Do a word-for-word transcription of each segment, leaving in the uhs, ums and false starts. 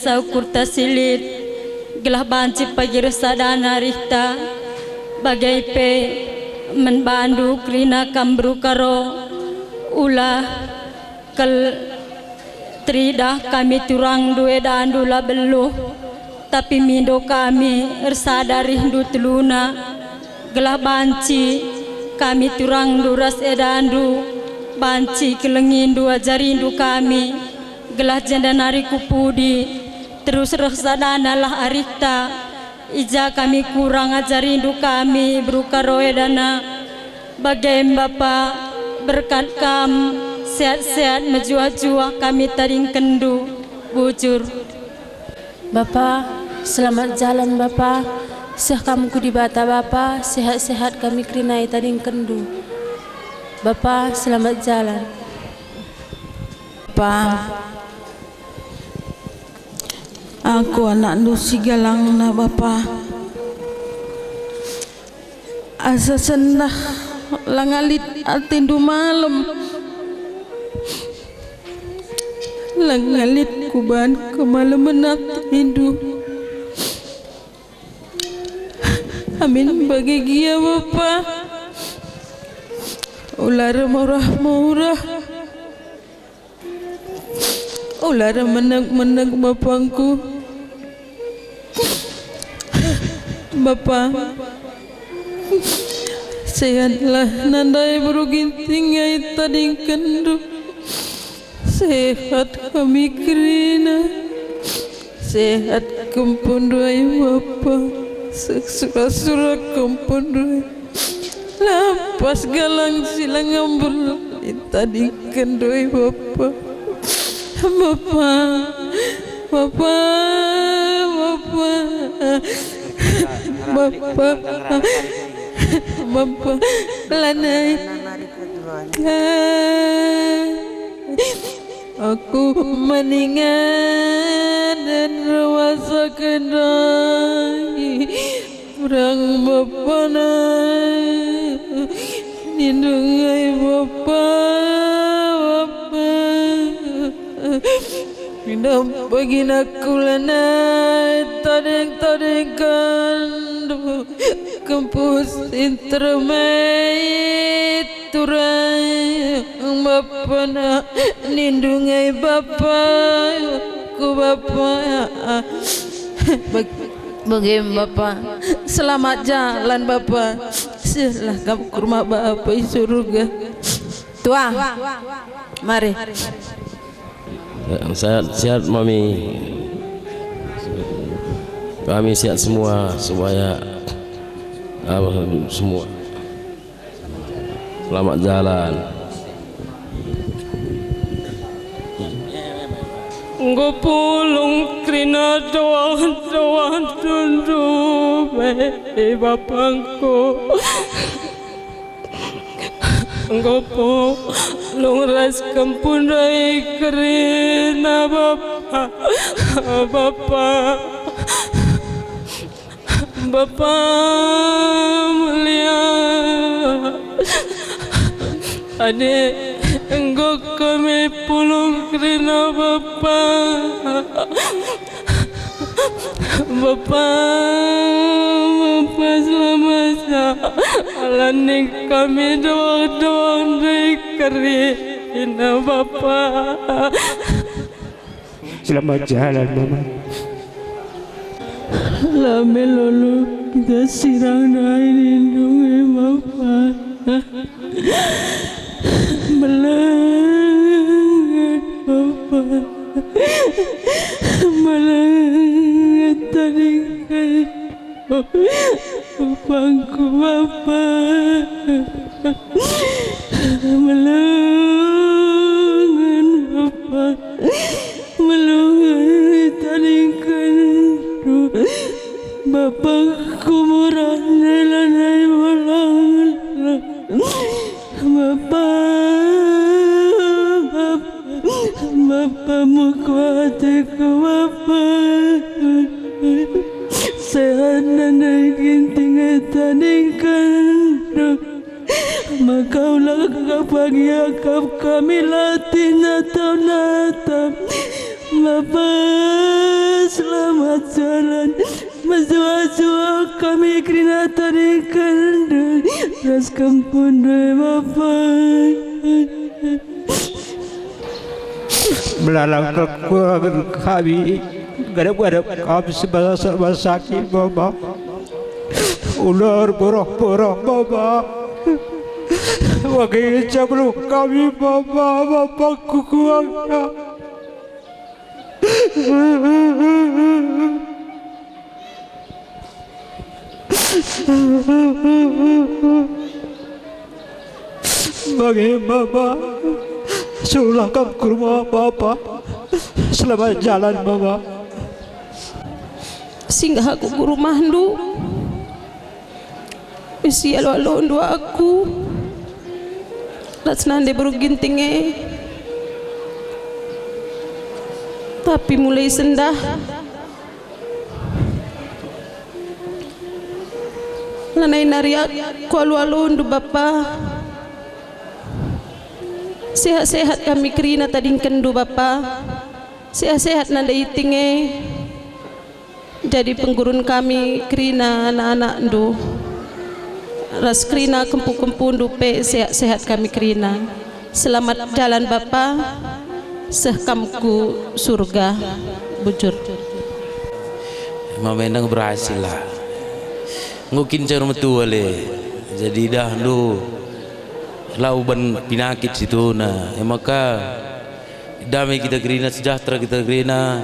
Sa ukurta si lit, gelah banci pagi reh sadana arihta. Bage pe, man bandu kerina kam beru Karo, ulah kal teridah kami turangndu edandu la beluh, tapi mindo kami ersada arihndu teluna, gelah banci kami turangndu ras edandu banci kelengindu ajarindu kami, gelah jenda nari ku pudi, terus reh sadana lah arihta, i ja kami kurang ajarindu kami beru Karo edana. Bage me Bapa, berkat Kam, sehat-sehat mejuah-juah kami tadingkenndu, bujur. Bapa, selamat jalan Bapa, seh Kam ku Dibata Bapa, sehat-sehat kami kerina itadingkenndu. Bapa, selamat jalan. Bapa, aku anakndu si galangna, Bapa. Asa sendah la ngalit atendu malem. La ngalit kuban kemalemen atendu. Amin bage gia, Bapa. Ula ermurah-murah. Ula ermenek-menek, Bapangku. Bapa, sehatlah nandai beru Ginting ai tadingkenndu. Sehat kami kerina. Sehat kempundu ai Bapa. Seh sura-sura kempundu ai. Lampas galang si la ngambul itadingkenndu ai Bapa. Bapa, Bapa, Bapa, Bapa, Bapa, lanai. Aku maningan dan ruasa kendai. Turang bapana, nindu ngai bapa, bapa. Pindah pagi naku lanai tading-tadingkenndu, kempus intermei turang bapana, nindu ngai bapa, ku bapa. Bag- Bage me Bapa. Selamat jalan Bapa. Sehlah kam ku rumah Bapa i surga. Tuah. Mari. Ya, sehat-sehat mami. Kami sehat semua, supaya apa semua. Selamat jalan. Enggo pulung kerina doah-doah tundu be bapangku. Enggo pulung ras kempun ndai kerina bapa, bapa. Bapa mulia, adi enggo kami pulung kerina Bapa. Bapa, Bapa selamat ja, alani kami doang-doang ndai kerina Bapa. Selamat jalan, Mama. La melo kita sirang ndai nindu nge, Bapa. Melenget, Bapa. Melenget tadingken. Bapangku, Bapa. Melengen, Bapa. Melengen itadingkenndu. Bapangku murah ndai lanai ulang. Bapa, Bapa, Bapa, muku ateku, Bapa. Sehat ndai Ginting itadingkenndu. Maka ula ka pagi akap kami latih natap-natap. Bapa, Jalan mesuah-suah kami kerina tadingkenndu ras kempundu, Bapa. Melalang kekurangan kami, gadap-gadap kami sebasa-basa sakit, Bapa. Ular buruh-buruh, Bapa. Bage ngenca beluh kami, Bapa, Bapa kukuangka. Bage, Bapa, sehlah kam ku rumah, Bapa. Selamat jalan, Bapa. Singgah aku ku rumahndu. Isi alu-alundu aku ras nande beru Ginting e. Tapi mulai sendah, lanai nari aku alu-alundu, Bapa. Sehat-sehat kami kerina tadingkenndu, Bapa. Sehat-sehat nande Iting e. Jadi penggurun kami kerina anak-anakndu, ras kerina kempu-kempundu pe sehat-sehat kami kerina. Selamat jalan, Bapa, seh kam ku surga. Bujur. Mama enda berhasil lah. Enggo kin caur metua le. Jadi idahndu lau ban pinakit situhuna. E maka, damai kita kerina, sejahtera kita kerina.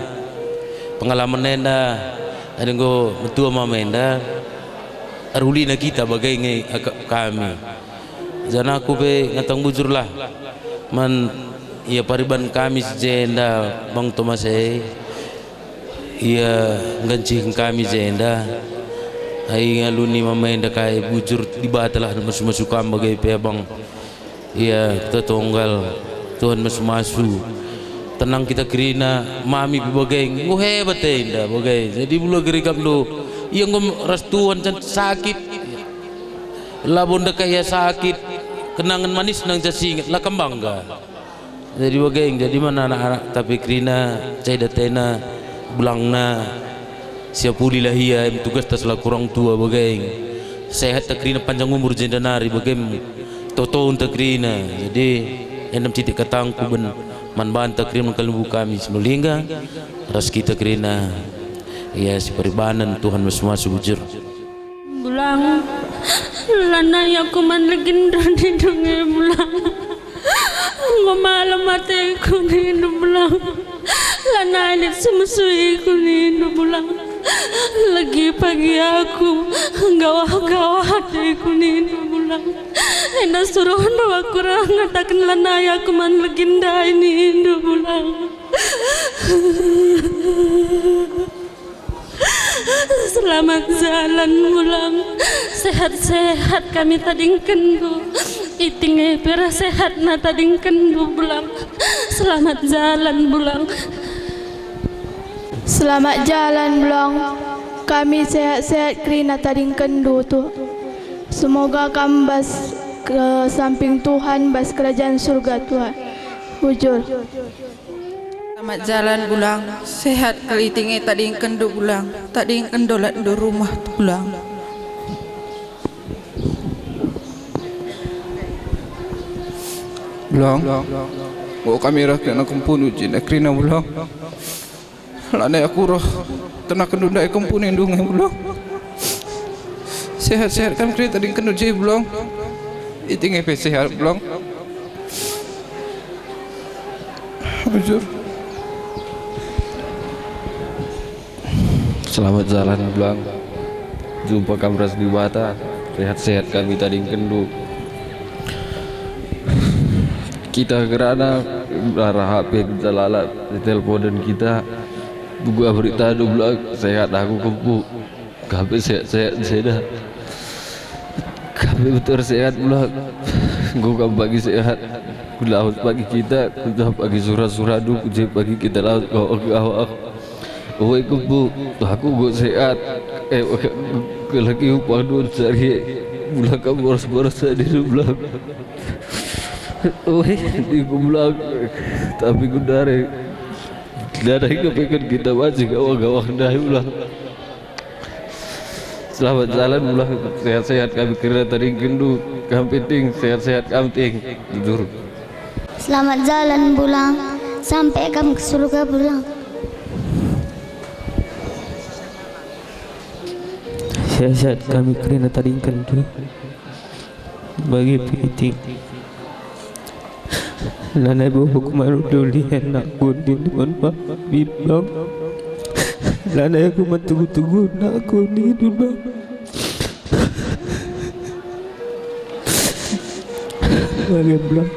Pengalaman enda, adi enggo metua mama enda, erulina kita bage nge akap kami. Janah aku pe ngatang bujurlah man ia pariban kami si jenda, Bang Tomas e. Ia nggancihken kami jenda. Ai ngaluni mama enda kai, bujur Dibata lah mesu-mesu kam bage pe, Abang. Ia tetonggal, Tuhan mesu-masu. Tenang kita kerina, mami pe bage, enggo hebat enda bage. Jadi bula gerikapndu, ia enggo ras Tuhan can sakit. Labo ndekah ia sakit, kenangen manis nang ja singet, la kam bangga. Jadi bage, jadi mana anak-anak tapi kerina, cai datena, bulangna, siapulilah ia, em tugasta selaku orang tua bage. Sehat ta kerina panjang umur jenda nari bage, toton ta kerina. Jadi, enda me citik katangku ben man banta kerina, man kalimbubu kami Sinulingga, ras kita kerina, ia si peribanen Tuhan mesu-masu bujur. Bulang, lanai aku man legenda nindu nge, Bulang. Enggo malem ateku nindu, Bulang. Lanai lit si mesuiku nindu, Bulang. Legi pagi aku, gawah-gawah ateku nindu, Bulang. Enda suruhndu aku reh ngataken lanai aku man legenda nindu, Bulang. Selamat jalan, Bulang. Sehat-sehat kami tadingkenndu. Iting e pe reh sehatna tadingkenndu, Bulang. Selamat jalan, Bulang. Selamat jalan, Bulang. Kami sehat-sehat kerina tadingkenndu, Tuh. Semoga kam bas ke samping Tuhan, bas kerajaan surga, Tuhan. Bujur. Selamat jalan, Bulang. Sehat kal Iting e tadingkenndu, Bulang. Tadingken dolatndu rumah, Bulang. Bulang. Oh, kami reh kerina kempundu jenda kerina, Bulang. Lanai aku reh tenakenndu ndai kempunindu nge, Bulang. Sehat-sehat kam kerina tadingkenndu je, Bulang. Iting e pe sehat, Bulang. Bujur. Selamat jalan, Bulang. Jumpa kam ras Dibata. Sehat-sehat kami tadingkenndu. Kita kerana arah H P kenca lalap, teleponen kita. Buka berita du, Bulang. Sehat aku kempu. Kam pe sehat-sehat jenda. Kam pe betul sehat, Bulang. Enggo kam pagi sehat. Ku Laut pagi kita, ku Laut pagi sura-sura du, ku je pagi kita Laut kawak-kawak. Oe kempu, aku enggo sehat. Eh, kelagi upah dua cari. Bulang kam boros-boros tadi du, Bulang. Oe, di ku Bulang. Tapi ku dare. Ndai kepeken kita banci gawah-gawah ndai Bulang. Selamat jalan Bulang, sehat-sehat kami kerina tadingkenndu, kam pe Ting, sehat-sehat kam Ting. Jujur. Selamat jalan Bulang, sampai kam ke surga Bulang. Sehat-sehat kami kerina tadingkenndu. Bagi piting. Lanai bobo kumaru duli enak kundi teman Pak Bibang. Lanai aku matugu-tugu nak kundi dulu. Bagi Blang.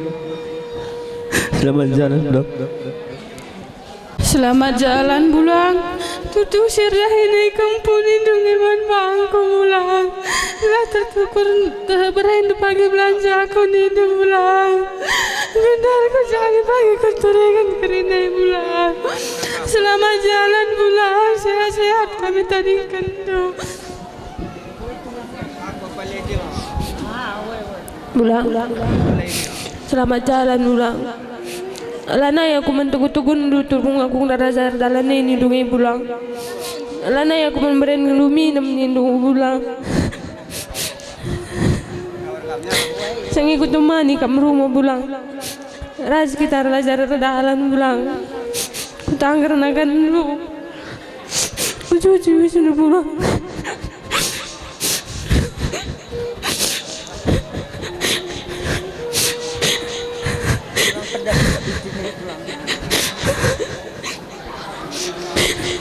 Selamat jalan Blang. Selamat jalan Bulang. Tutu si erdahin ikam pun indung iman bangku Bulang. La tertukur berain pagi belanja aku nindu Bulang. Gendar ku jangi pagi kenturikan kerinai Bulang. Selamat jalan Bulang. Sehat-sehat kami tadingkenndu. Bulang. Selamat jalan Bulang. Lanai aku man tugu-tugundu turpung aku ndarasa erdalan e nindu nge Bulang. Lanai aku man beren ngelumi nem nindu Bulang. Sengi kutemani kam rumah Bulang. Ras kita erlajar erdalan Bulang. Kutangger nakan lu. Uju-uju Bulang.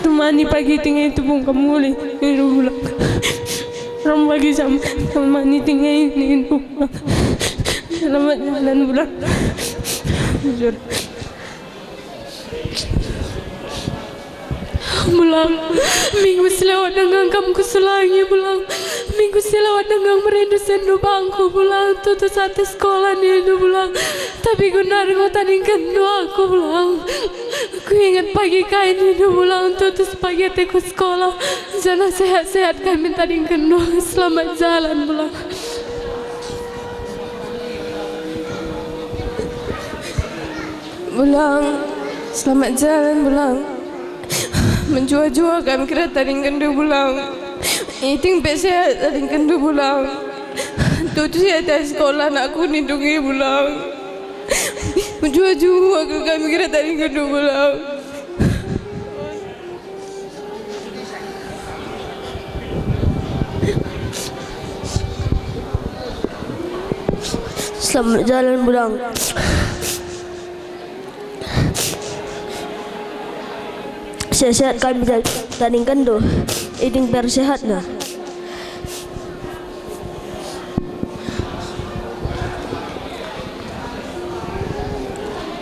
Temani pagi tingai tupung kemuli. Iru Bulang. Ram pagi sam temani tingai ini Bulang. Selamat jalan Bulang. Jujur. Bulang, minggu si lewat denga kam kusulangi Bulang. Minggu si lewat denga merindu sendu bangku Bulang, tutus ate sekolah nindu Bulang. Tapi gundar enggo tadingkenndu aku Bulang. Kuinget pagi kai nindu Bulang, tutus pagi ateku sekolah. Janah sehat-sehat kami tadingkenndu. Selamat jalan Bulang. Bulang, selamat jalan Bulang. Menjua-jua kami kira tadingkenndu Bulang. Iting pe sehat tadingkenndu Bulang. Tutus ia teh sekolah anakku nindu nge Bulang. Menjua-jua kami kira tadingkenndu Bulang. Selamat jalan Bulang. Sehat-sehat kami ta-, tadingkenndu. Iting pe sehatna.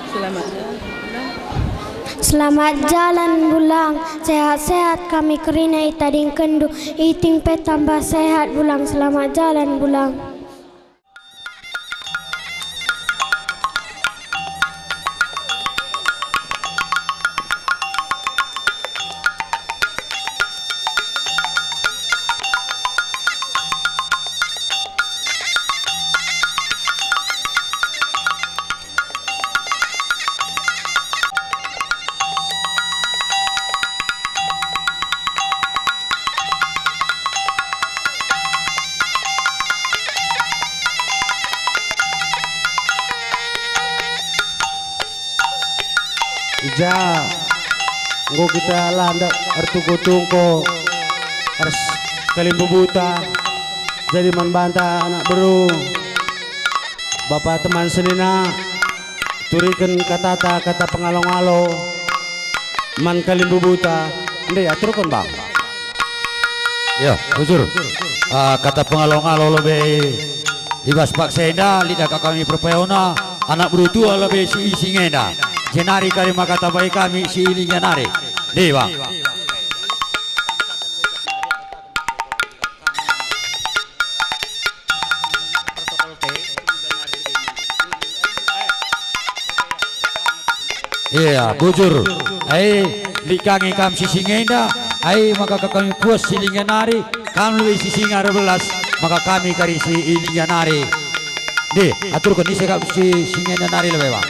Selamat jalan. Selamat jalan Bulang. Sehat-sehat kami kerina itadingkenndu. Iting pe tambah sehat Bulang. Selamat jalan Bulang. I ja enggo kita la ndak ertungko-tungko ras kalimbubuta, jadi man banta anak beru, bapa teman senina, turiken katata kata pengalo-ngalo man kalimbubuta. Ndai aturken, Bang. Ya, bujur. Ah, kata pengalo-ngalo lebe i bas paksa enda, lit aka kami perpayona, anak beru tua lebe si ising enda. Jenari kari maka tambai kami si ilinga nari. Ndai, Bang. Iya, bujur. Ai, lit ka nge kam si singa enda, ai maka ka kami puas si ilinga nari, kam lebe si singa erbelas, maka kami kari si ilinga nari. Ndai, aturken ise kap si singa enda nari lebe, Bang.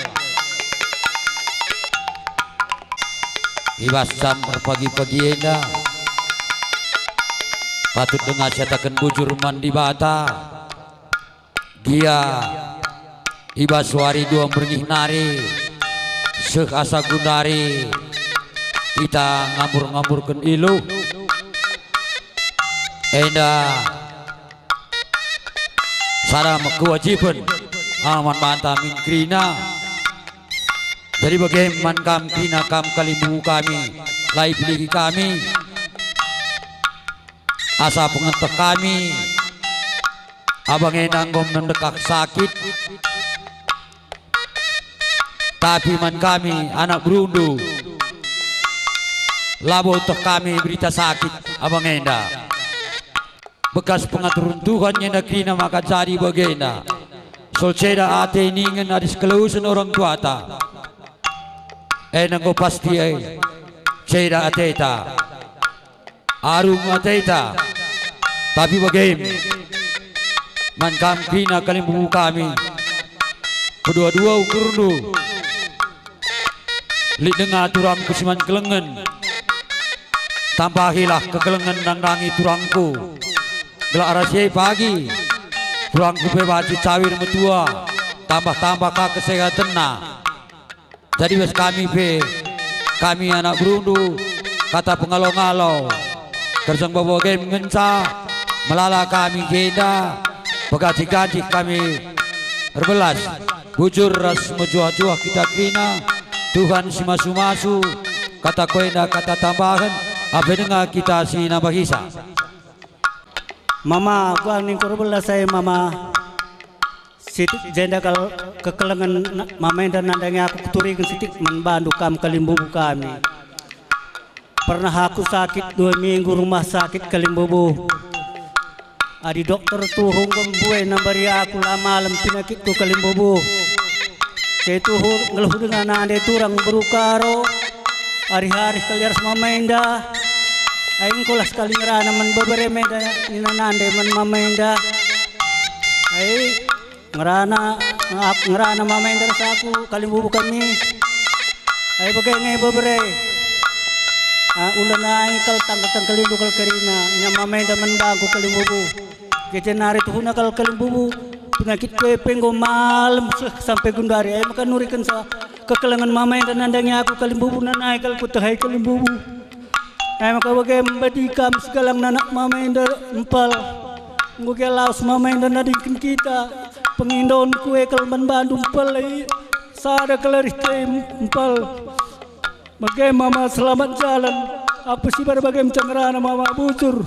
I bas jam erpagi-pagi enda, patut denga siataken bujur man Dibata. Gia i bas wari dua merenggih nari, seh asa gundari kita ngambur-ngamburken iluh. Enda sada me kewajiben man banta min kerina. Jadi bage man kam kerina, kam kalimbubu kami, la ipilih kami. Asa pengenteh kami, abang enda enggo mendekah sakit. Tapi man kami anak berundu, labo teh kami berita sakit abang enda. Bekas pengaturen Tuhan enda kerina maka jadi bagenda. Solceda ate ningen adi sekelewesen orang tuata. Enda enggo pasti e, ceda ateta, arung ateta. Tapi bage man kam kerina kalimbubu kami, pedua-dua ukurndu. Lit denga turangku si man kelengen, tambahilah kekelengen nandangi turangku. Gelah arah si e pagi turangku pe banci cawir metua, tambah-tambah ka kesehatenna. Jadi bas kami pe, kami anak berundu, kata pengalo-ngalo, kerjang babo game ngenca, melala kami jenda, pegancih-gancih kami erbelas, bujur ras mejuah-juah kita kerina, Tuhan si masu-masu, kata ko enda kata tambahen, abe denga kita si nambahisa. Mama, kuah ningku erbelas ai, Mama. Sitik jenda kal kekelengen na-, mama enda nandangi aku, kuturiken sitik man bandu kam kalimbubu kami. Pernah aku sakit dua minggu rumah sakit kalimbubu. Adi dokter tuhu enggo mbue nambari aku la malem penakitku kalimbubu. Sai tuhu nggeluh denga nande turang beru Karo, arih-arih kal i ras mama enda. Ai engkolah sekali ngerana man bebere menda nina nande man mama enda. Ai ngerana, ak-, ngerana mama enda ras aku kalimbubu kami. Ai bage nge bebere. Ah, ula nai kal tangkel-tangkelindu kal kerina, nya mama enda man bangku kalimbubu. Kece nari tuhuna kal kalimbubu, penakitku e pe enggo malem seh sampe gundari, e maka nurikenca kekelengen mama enda nandangi aku kalimbubu, nai kal kutehai kalimbubu. E maka bage mbadi kam segalang nanak mama enda empel. Enggo gia lawes mama enda nadingken kita, pengindonku e kal man bandu empel, i sada kal arih te empel. Bage mama selamat jalan, apa si bage maka ngerana mama bujur.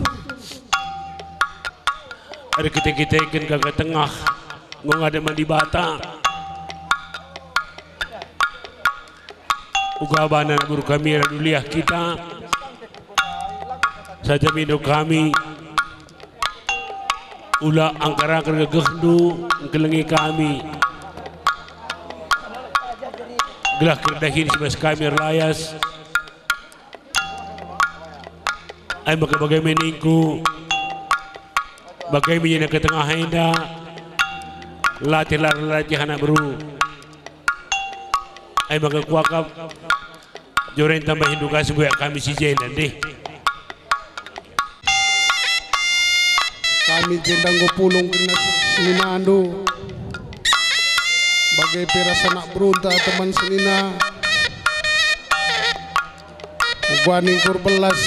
Erkite-kiteken kaka tengah, enggo ngadep man Dibata. Uga bana guru kami radu liah kita, saja mindo kami, ula angkar-angkar gegehndu engkelengi kami, gelah kerdahin si bas kami erlayas. Ai maka bage me ningku, bage me jenda ketengah enda, latih la erlatih anak beru. Ai maka kuakap, jore tambahindu ka si mbuyak kami si jenda ndeh. Kami jenda enggo pulung kerina seninandu, bage pe ras anak berunta teman senina. Uga ningku erbelas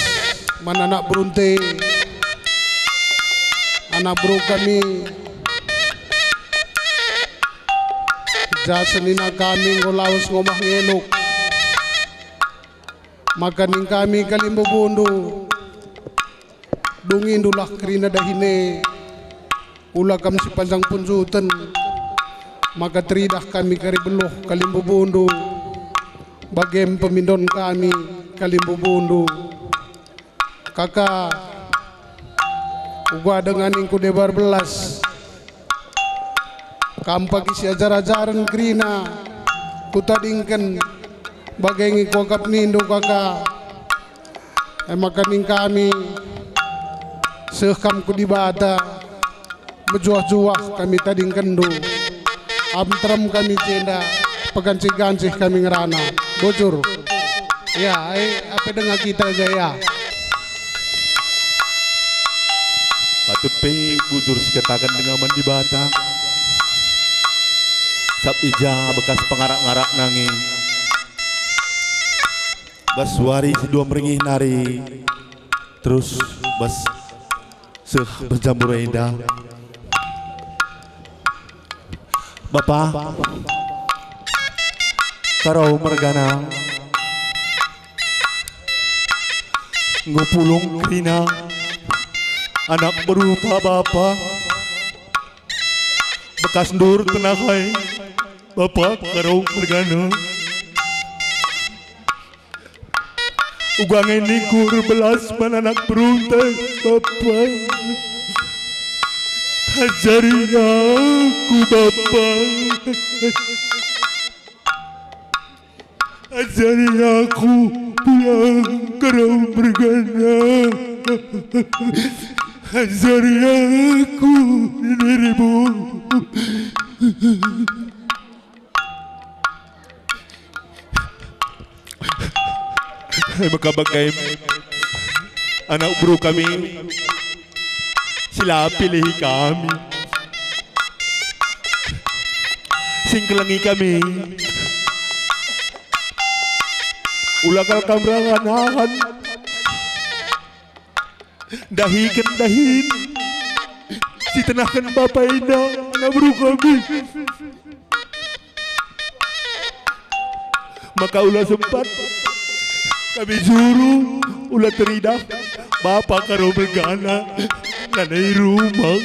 man anak berunta, anak beru kami, ja senina kami enggo lawes ngomah ngeluk. Maka ning kami kalimbubundu, dungindulah kerina dahin e, ula kam si panjang punjuten, maka teridah kami kari beluh kalimbubundu, bagem pemindon kami kalimbubundu. Kaka, uga denga ningku deba erbelas, kam pagi si ajar-ajaren kerina kutadingken, bage nge kuakap nindu kaka. E maka ning kami, seh kam ku Dibata, mejuah-juah kami tadingkenndu. Am terem kami jenda, pegancih-gancih kami ngerana. Bujur. Ya, eh, apa denga kita aja ya. Patut pe bujur sikataken denga man Dibata. Sab i ja bekas pengarak-ngarak nge. Bas wari si dua merengi nari, terus bas seh berjambur enda. Bapa, Karo mergana, enggo pulung kerina anak beruta bapa, bekas ndur tenahai bapa Karo mergana. Uga nge ningku erbelas man anak berunta, Bapa. Ajari aku, Bapa. Ajari aku pulang Karo mergana. Ajari aku dirimu. E maka bage anak beru kami si la pilihi kami, si ngkelengi kami. Ula kal kam rahan-rahan ndahiken dahin si tenahken bapa enda anak beru kami. Maka ula sempat kami juru, ula teridah bapa Karo mergana lanai rumah.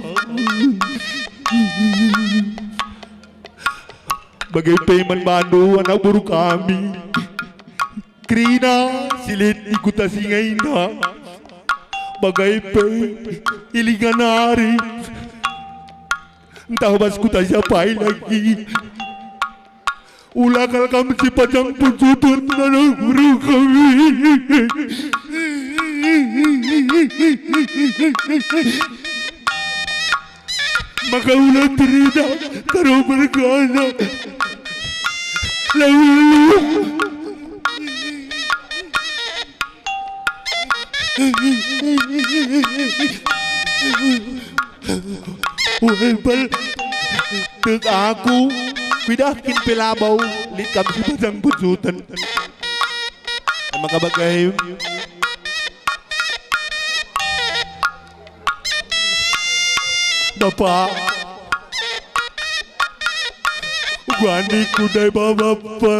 Bage pe man bandu anak beru kami. Kerina si lit i kuta singa enda, bage pe i langa nari, ntah bas kuta si apai lagi. Ula kal kam si pajang punjutun anak beru kami. Maka ula teridah Karo mergana. Lalu. Weh, bal, tek aku, kuidah kin pe labo lit kam si pajang punjutun. Emang kaba kaim? Bapa, uga niku ndai, Bapa.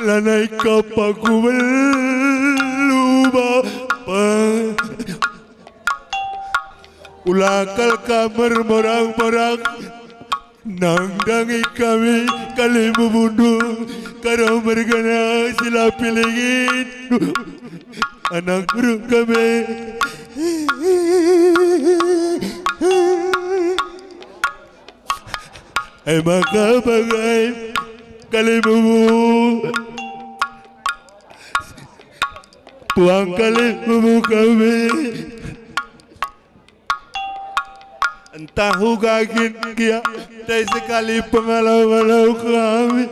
Lanai kap aku belu, Bapa. Ula kal kam ermorang-morang. Nandangi kami kalimbubu, Karo mergana si la pilinginndu, anak beru kami. E maka bage kalimbubu, puang kalimbubu kami. Ntah uga kin gia tei sekali pengalo-ngalo kami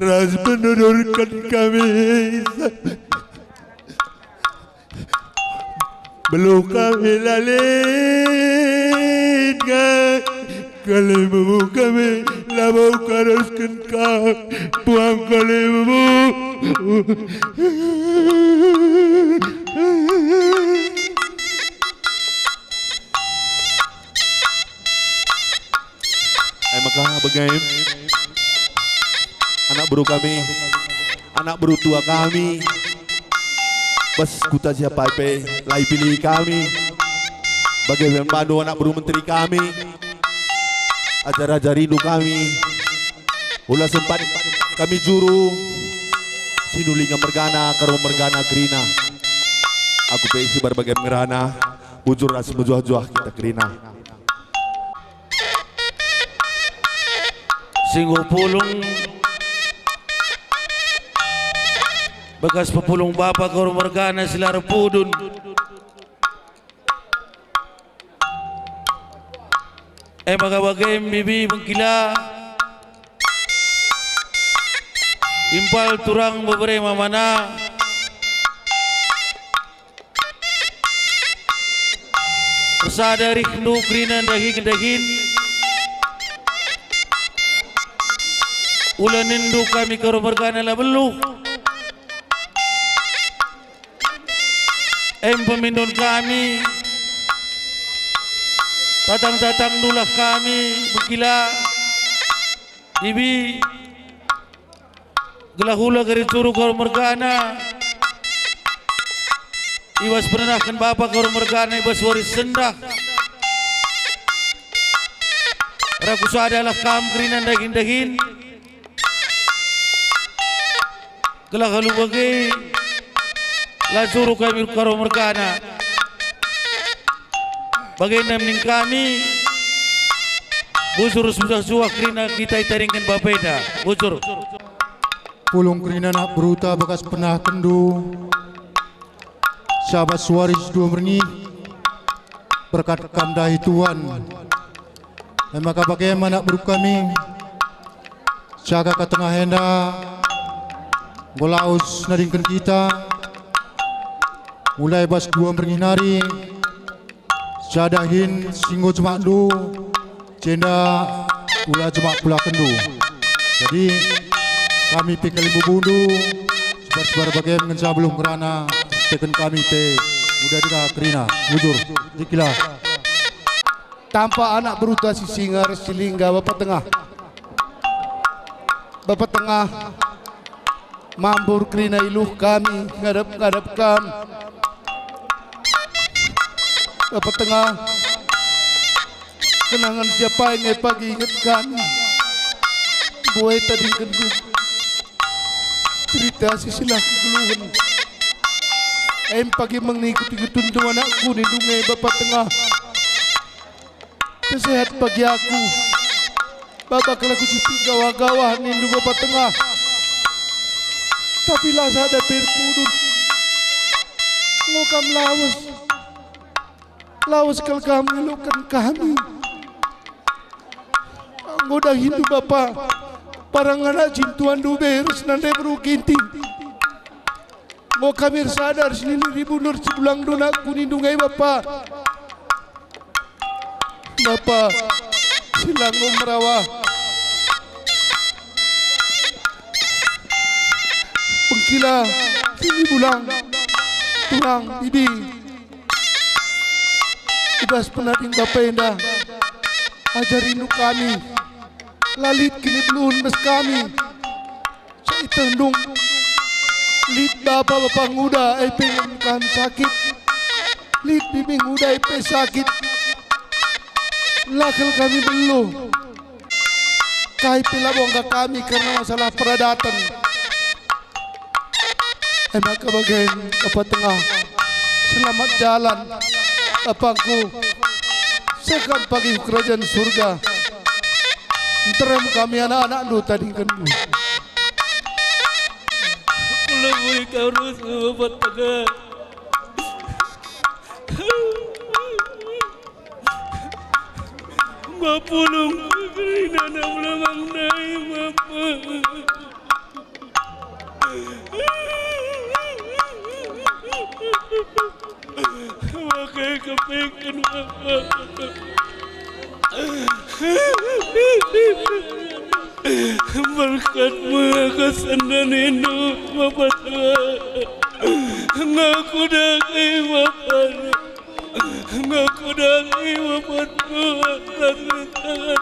ras penudurken kami. Beluh kami la lit nge. Kalimbubu kami labo kuarusken ka puang kalimbubu. E maka bage anak beru kami, anak beru tua kami, bas kuta si apai pe la ipilih kami. Bage pe man bandu anak beru menteri kami, ajar-ajar rindu kami. Ula sempat kami juru, Sinulingga mergana, Karo mergana kerina. Aku pe sibar bage ngerana, bujur ras mejuah-juah kita kerina. Si enggo pulung, bekas pepulung bapa Karo mergana si la erpudun. E maka bage bibi mengkila. Impal turang bebere mamana. Ersada rihndu kerina ndahin-ndahin. Ula nindu kami Karo mergana la beluh. Em pemindon kami, tatang-tatang ndulah kami, bekila, bibi, gelah ula kari curu Karo mergana, i bas penenahken bapa Karo mergana i bas wari sendah. Raku sadalah kam kerina ndahin-ndahin. Gelah alu bage, la curu kami Karo mergana. Bagenda ning kami, bujur suah-suah kerina kita itadingken bapenda. Bujur. Pulung kerina anak beruta bagas penahkenndu. Sabas wari si dua merngih, berkat kam dahi Tuhan. E maka bage me anak beru kami, jaga ka tengah enda, enggo lawes nadingken kita, mulai bas dua merngih nari, sada dahin si enggo jemakndu, jenda ula jemak pulakenndu. Jadi, kami pe kalimbubu-Ndu, sebar-sebar bage ngenca beluh ngerana, teken kami pe muda deka kerina, bujur, dikila. Tampak anak beruta si singar si lingga Bapa Tengah. Bapa Tengah, mambur kerina iluh kami ngadap-ngadap kam. Bapa Tengah, kenangen si apai nge pagi inget kami. Buai tadingken cerita si silah kegeluhen. Em pagi mengni kutu-kutundu anakku nindu nge Bapa Tengah. Pesehat pagi aku. Baba kal aku cuti gawah-gawah nindu Bapa Tengah. Tapi la sada pe erkudut. Enggo kam lawes. Lawes kal kam ngeluhken kami. Enggo dahindu Bapa, parang anak cintuandu be ras nande beru Ginting. Enggo kami ersada ras nini ribundu ras si bulangdu anakku nindu nge Bapa. Bapa, si la enggo merawa. Bengkila, sini bulang, turang, bibi. I bas penading Bapa enda, ajarindu kami, la lit kinibeluhen bas kami. Sa itehndu, lit bapa-bapa nguda e pe enggo kami sakit, lit bibi nguda e pe sakit. La kal kami beluh. Kai pe labo enggo kami kerna masalah peradaten. E maka bage, Bapa Tengah, selamat jalan, bapangku. Seh kam pagi ku kerajaan surga. Nterem kami anak-anakndu tadingkenndu. Kulebui kau rus, Bapa Tengah. Bapulung, kerina anak lemang nai, Bapa. Bage kepeken, Bapa. Berkat me kesendan indu, Bapa Tuhan. Ngaku dage, Bapa. Ngaku dage, Bapa Tuhan.